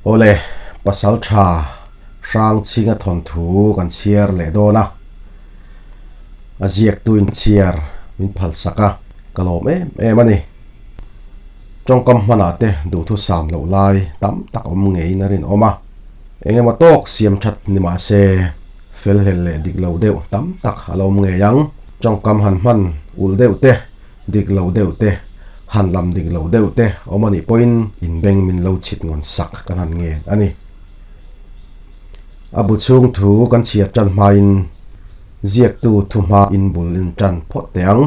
Awle, Pasaltha Hrangchhinga thawnthu kan chhiar leh dawn a, a ziaktuin chhiar min phalsak a, ka lawm em em a ni. Tawngkam hmanah te duhthusam loh lai tam tak awm ngeiin a rinawm a, engemaw tawk siam that ni mah se fel hlel leh dik lo deuh tam tak a la awm ngei ang. Tawngkam han hman ulh deuh te, dik lo deuh te, han lam dik lo deuh te awm a nih pawhin inbeng min lo chhit ngawn sak kan han ngen a ni. A bu chhung thu kan chhiar tan hmain ziaktu thu hma in bul in tan phawt teh ang.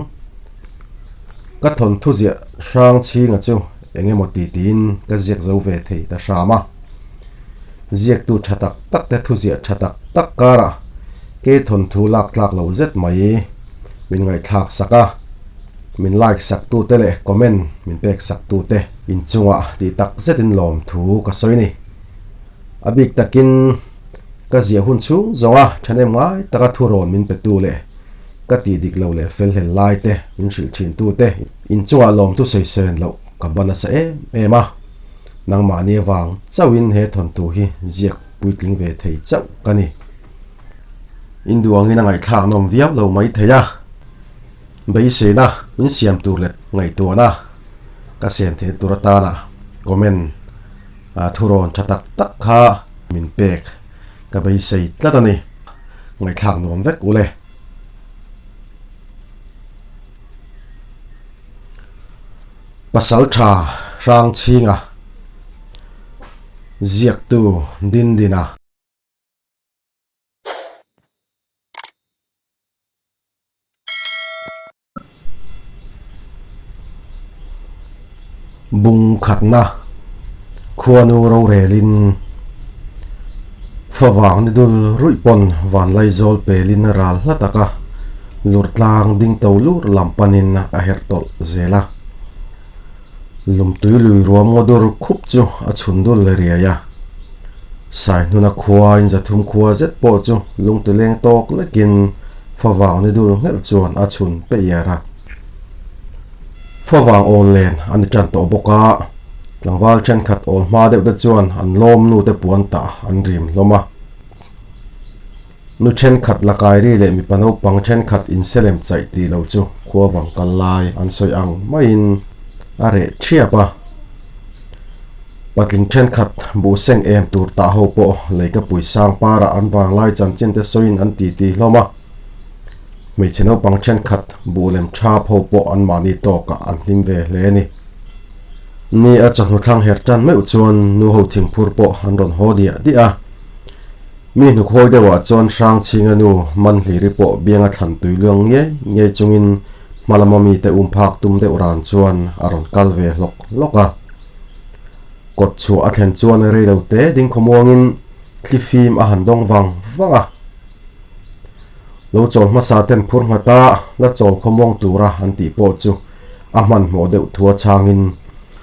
Ka thawnthu ziah hrang chhinga chu eng emaw ti tiin ka ziak zo ve thei ta hram a. Ziaktu tha tak tak te thu ziah tha tak tak karah ke thawnthu lak tlak lo zet mai min ngaihthlak sak a, min like sak tu te leh comment min pek sak tu te inchungah tih tak zetin lawmthu ka sawi ni. A bik takin ka ziah hun chhung zawnga thahnem ngai taka thurawn min petu leh ka tih dik lo leh fel hlel lai te min hrilh thin tu te inchungah lawmthu sawisawn loh ka ban nasa em em a, nangmahni avang chauhin he thawnthu hi ziak puitling ve thei chauh ka ni. Induangin a ngaihthlak nawm viau lo mai thei a, beiseina min siam tur leh ngaihtuahna ka siam theih tur atana comment Thurawn tha tak tak kha min pek ka beisei tlat a ni. Ngaihthlak nuam vek ule. Pasal tha Hrangchhinga ziaktu Dindina. Bung khatna khuanu rorelin favang ni dul ruih pawn vanlaizawl pelin ral hla taka lur tlang ding to lur lam panin a herh tawlh zel a. Lumtui lui ruam ngaw dur khup chu a chhun dul le riai a. Saihnuna khua in zathum khua zet pawh chu lungti leng tawk lekin favang ni dul nghelh chuan a chhun peih er a. Favang awl len a ni tan tawh bawk a, tlangval thenkhat awl hma deuh te chuan an lawm nu te puan tah an rim hlawm a. Nu thenkhat lakairi leh mipa naupang thenkhat inselem chaih tih lo chu khuavang kal lai an sawi ang maiin a reh thiap a. Patling thenkhat buhseng em tur tah ho pawh leikapui sang parah an vanglai chanchin te sawiin an titi hlawm a. Hmeichhe naupang thenkhat buh lem thap ho pawh anmahni tawkah an hlim ve hle a ni. Ni a chawhnu thlang her tan meuh chuan nu ho thingphur pawh an rawn haw diah diah a. Mi hnukhawi deuhah chuan Hrangchhinga nu Manhliri pawh bianga thlan tui luang ngiai ngiai chungin hmalama mite um phak tum deuh ran chuan a rawn kal ve hlawk hlawk a. Kawt chhuah a thlen chuan rei lo te ding khawmuangin thli fim a han dawng vang vang a. Lo chawl hmasa ten phur nghat a, la chawl khawmuang tura an tih pawh chu a hmanhmawh deuh thua changin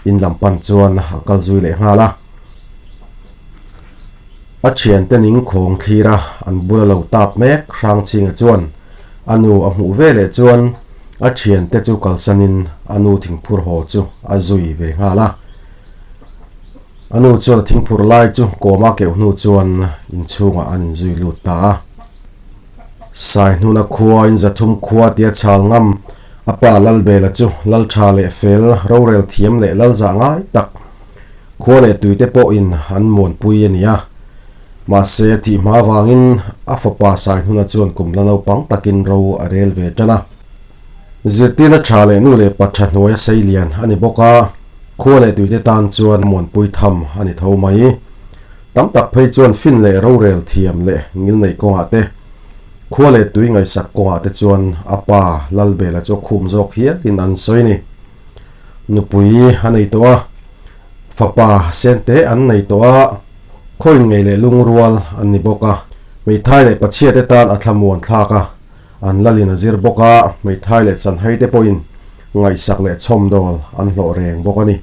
in lam pan chuan a kal zui leh nghal a. A thiante ning khawng thlir a, an bula lo tap mek Hrangchhinga chuan a nu a hmuh ve leh chuan a thiante chu kalsanin a nu thingphur haw chu a zui ve nghal a. A nu chuan a thingphur lai chu kawma keuh hnu chuan inchhungah an inzui lut ta a. Saihnuna khua in zathum khua tia chhal ngam a pa Lalbela chu Laltha leh fel, rorel thiam leh Lalzah ngai tak Khua leh tuite pawhin an muanpui a ni a. Mahse, a thih hma avangin a fapa Saihnuna chuan kum la naupang takin ro a rel ve tan a. Zirtirna tha leh nu leh pa tha hnuaia sei lian a ni bawk a, khua leh tuite tan chuan muanpui tham a ni tho mai. Tam tak phei chuan fin leh rorel thiam leh ngilneih kawngah te, khua leh tui ngaihsak kawngah te chuan a pa Lalbela chu a khum zawk hialin an sawi a ni. Nupui a nei tawh a, fapa sente an nei tawh a, khawiin ngei leh lungrual an ni bawk a. Hmeithai leh pachhiate tan a thlamuan thlak a, an lalin a zir bawk a, hmeithai leh chanhaite pawhin ngaihsak leh chhawmdawl an hlawh reng bawk a ni.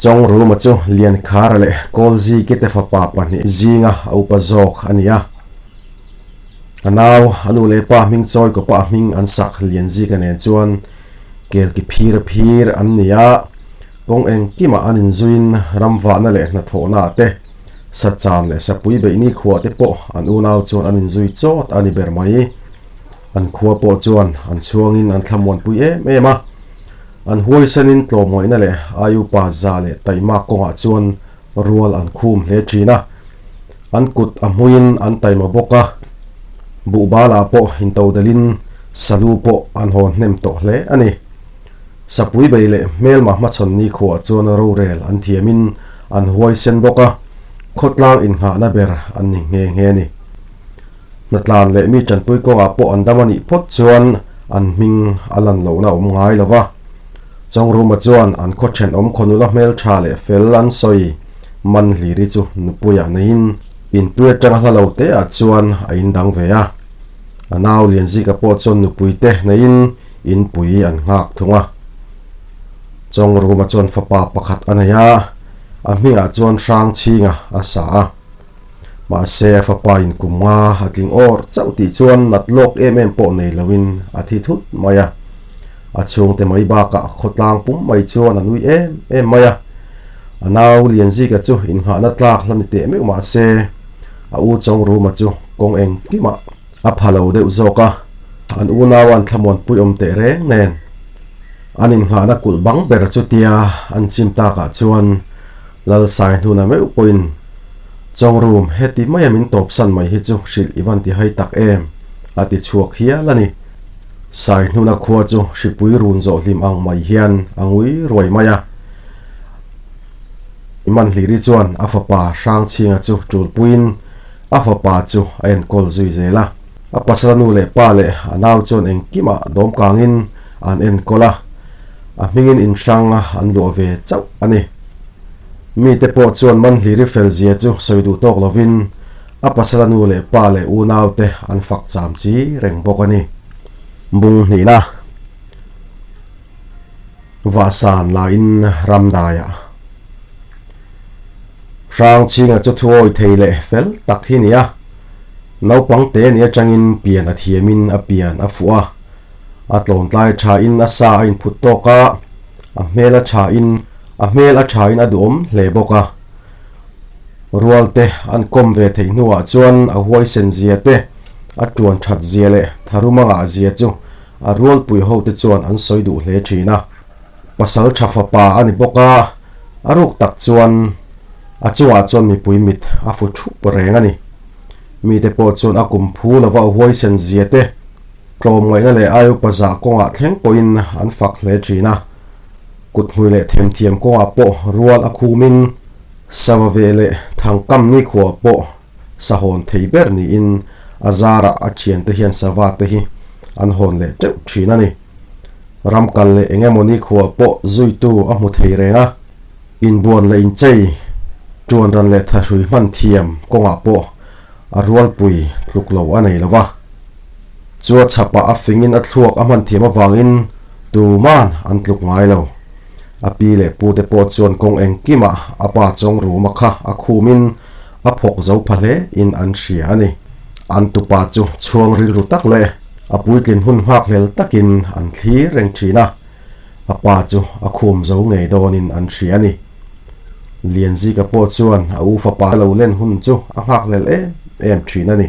Chawngruma chu Liankhara leh Kawlzikite fapa pahnih zinga a upa zawk a ni a. A nau, a nu leh pa hming chawi kawpa a hming an sak Lianzika nen chuan kel ki phir phir an ni a. Kawng engkimah an inzuiin ramvahna leh hnathawhnaah te, sachan leh sapui beihni khuah te pawh an unau chuan an inzui chawt a ni ber mai. An khua pawh chuan an chhuangin an thlamuanpui em em a. An huaisanin tlawmngaihna leh aiupa za leh taihmak kawngah chuan rual an khum hle thin a. An kut a hmuiin an taima bawk a, buhbalah pawh intodelhin salu pawh an haw hnem tawh hle a ni. Sapui bei leh hmelma hmachhawn nikhuah chuan rorel an thiamin an huaisen bawk a, khawtlang innghahna ber an ni nghe nghe a ni. Hnatlan leh mi tanpui kawngah pawh an dam a nih phawt chuan an hming a lan lohna a awm ngai lo va. Chawngruma chuan an khaw thenawm khawnula hmeltha leh fel an sawi man hliri chu nupuiah neiin inpui atanga hla lo teah chuan a indang ve a. A nau Lianzika pawh chuan nupui te neiin inpui an nghak thung a. Chawngruma chuan fapa pakhat a nei a, a hmingah chuan Hrangchhinga a sa a. Mahse a fapa in kum nga a tling awr chauh tih chuan nat lawk em em pawh nei loin a thi thut mai a. A chhungte mai bakah khawtlang pum mai chuan a nui em em mai a. A nau Lianzika chu innghahna tlak hla ni teh meuh mahse a u Chawngruma chu kawng engkimah a pha lo deuh zawk a. An unau an thlamuanpui awm teh reng nen an innghahna kulh bang ber chutia an chim takah chuan Lalsai hnuna meuh pawhin Chawngrum heti maia min tawpsan mai hi chu hrilh i van ti hai tak em? a ti chhuak hial a ni. Sai hnuna khua chu hripui run zawh hlim ang mai hian a ngui ruai mai a. Manhliri chuan a fapa Hrangchhinga chu tulpuiin a fapa chu a enkawl zui zel a. A pasala nu leh pa leh a nau chuan engkimah dawmkangin an enkawl a. A hmingin in hrang an luah ve chauh a ni. Mite pawh chuan Manhliri fel zia chu sawi duh tawk lovin a pasala nu leh pa leh unaute an fak cham chi reng bawk a ni. Bung hnihna Vahsan lain ramdaiah Hrangchhinga chu thuawi thei leh fel tak hi ni a, naupang te ni atangin pian a thiamin a pian a fuh a. A tlawntlai thain a sa a inphut tawk a, a hmel a thain a hmel a thain a duhawm hle bawk a. Rual te an kawm ve theih hnuah chuan a huaisen zia te, a tuan that zia leh tharum a ngah zia chu a rualpui ho te chuan an sawi duh hle thin a. Pasal tha fapa a ni bawk a, a ruk tak chuan a chungah chuan mipui mit a fu thup reng a ni. Mite pawh chuan a kum phu lova a huaisen zia te, Tlawmngaihna leh aiupa zah kawngah thleng pawhin an fak hle thin a, kuthmui leh themthiam kawngah pawh rual a khumin sava ve leh thangkam nikhua pawh sahawn thei ber niin a zarah a thiante hian sava te hi an hawn leh teuh thin a ni. Ram kal leh eng emaw nikhua pawh zuitu a hmu thei reng a, inbuan leh inchei, tuanran leh thahrui hman thiam kawngah pawh A rualpui tluk lo a nei lo va. Chu a chhapah a fingin a thluak a hman thiam avangin tuman an tluk ngai lo. A pi leh pute pawh chuan kawng engkimah a pa chawng ruma kha a khumin a phawk zo pha hle in an hria a ni. An tupa chu chhuang rilru tak leh a puitlin hun nghakhlel takin an thlir reng thin a. A pa chu a khum zo ngei dawnin an hria a ni. Lianzika pawh chuan a u fapa lo len hun chu a nghakhlel em em thin a ni.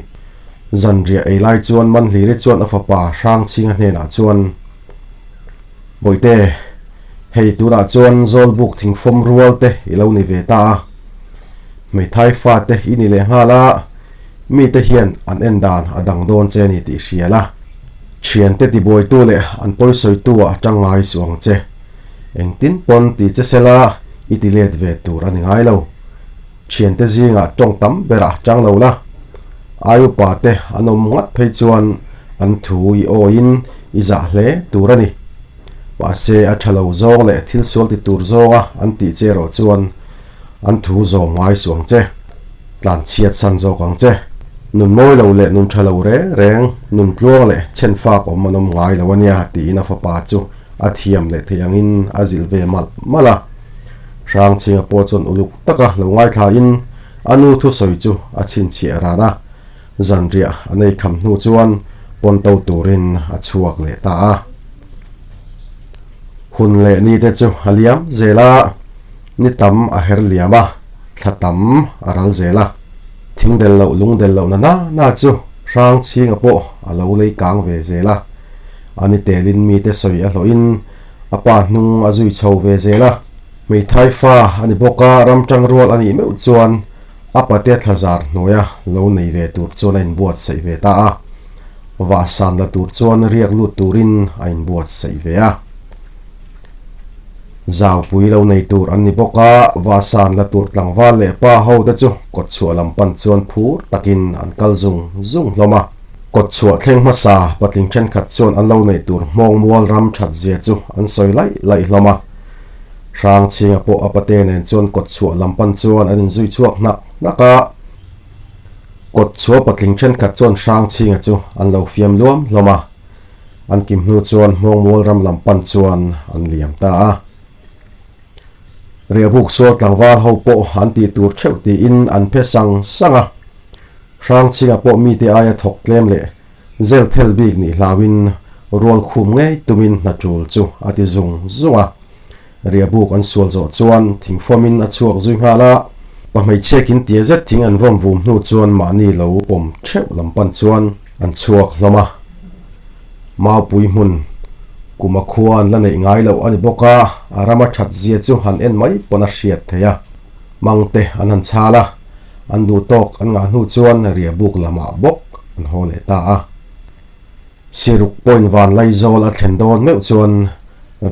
Zanriah ei lai chuan Manhliri chuan a fapa Hrangchhinga hnenah chuan, Bawihte, hei tunah chuan Zawlbuk thingfawm rual te i lo ni ve ta a. Hmeithai fate i ni leh nghal a, mite hian an en dan a dang dawn che a ni tih hria la. Thiante tibuaitu leh an pawisawitu ah tang ngai suh ang che. Engtin pawn ti che sela i ti let ve tur a ni ngai lo. Thiante zingah tawng tam berah tang lo la. Ai upa te an awm ngat phei chuan an thu i awiin i zah hle tur a ni. Mahse a tha lo zawng leh thil sual ti tur zawnga an tih che erawh chuan An thu zawm ngai suh ang che. Tlan chhiat san zawk ang che. Nun mawi lo leh nun tha lo reng reng, nun tluang leh chhen fak awm an awm ngai lo a nia tiin a fapa chu a thiam leh thei angin a zilh ve malh malh a. Hrangchhinga pawh chuan uluk taka lo ngaithlain a nu thusawi chu a chhinchhiah ran a. Zanriah a nei kham hnu chuan pawnto turin a chhuak leh ta a. Hun leh ni te chu a liam zel a, ni tam a her liam a, thla tam a ral zel a. Thing del loh lung del loh na na na chu hrang chhinga pawh a lo lei kang ve zel a. A ni telin mite sawi a hlawhin a pa hnung a zui chho ve zel a. Hmeithai fa a ni bawk a, ram tang rual a nih meuh chuan a pate thla zar hnuaia lo nei ve tur chuan a inbuatsaih ve ta a. Vahsan la tur chuan riak lut turin a inbuatsaih ve a. Zaupui lo nei tur an ni bawk a, Vahsan la tur tlangval leh pa ho te chu kawtchhuah lam pan chuan phur takin an kal zung zung hlawm a. Kawtchhuah thleng hmasa patling thenkhat chuan an lo neih tur hmawng mual ram that zia chu an sawi laih laih hlawm a. Hrangchhinga pawh a pate nen chuan kawtchhuah lam pan chuan an inzui chhuak hnak hnak a. Kawtchhuah patling thenkhat chuan Hrangchhinga chu an lo fiam luam hlawm a. An kim hnu chuan Hmawngmual ram lam pan chuan an liam ta a. Riahbuk sual tlangval ho pawh an tih tur theuh tiin an phe sang sang a. Hrangchhinga pawh mite aia thawk tlem leh zel thel bik nih hlauin rual khum ngei tumin hna tul chu a ti zung zung a. Riahbuk an sual zawh chuan thingfawmin a chhuak zui nghal a. Pa hmeichhia kin tia zet thing an vawm vum hnu chuan mahni lo pawm theuh lam pan chuan an chhuak hlawm a. Maupui hmun kum a khua an la neih ngai loh a ni bawk a, a rama that zia chu han en mai pawn a hriat theih a. Mangte an han chhal a, an duh tawk an ngah hnu chuan riahbuk lamah bawk an haw leh ta a. Siruk point van Laizawl a thlen dawn meuh chuan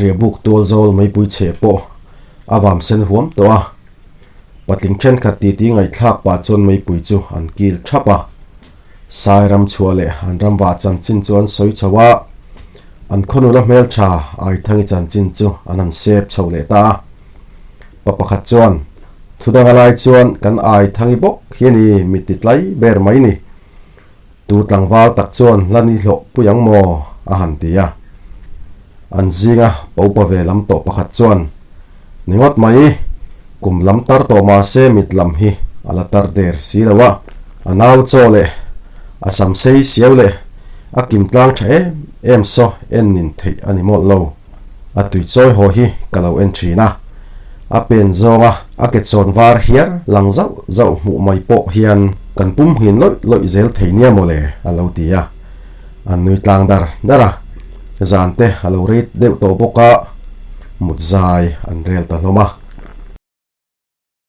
riahbuk tual zawl meipui chheh pawh a vam sen huam tawh a. Patling thenkhat titi ngaihthlak pah chuan meipui chu an kil thap a. Sai ram chhuah leh an ram vah chanchin chu an sawi chho a, an khaw nula hmeltha Aithangi chanchin chu an han sep chho leh ta a. Pa pakhat chuan, Thudanga lai chuan kan Aithangi bawk hi a ni mi ti tlai ber mai ni. Tu tlangval tak chuan hla ni hlawh pui ang maw? a han ti a. An zinga paupa ve lam tawh pakhat chuan, Ni ngawt mai, kum lam tar tawh mah se mit lam hi a la tar der si lo a, a nau chaw leh a sam sei siau leh a kim tlang tha em em saw en nin theih a ni mawlh lo. A tui chawi haw hi ka lo en thin a, a pen zawnga a ke chawn var hiar lang zauh zauh hmuh mai pawh hian kan pum nghin lawih lawih zel thei nia mawle a lo ti a. An nui tlang dar dar a, zan te a lo rei deuh tawh bawk a, mut zai an rel ta hlawm a.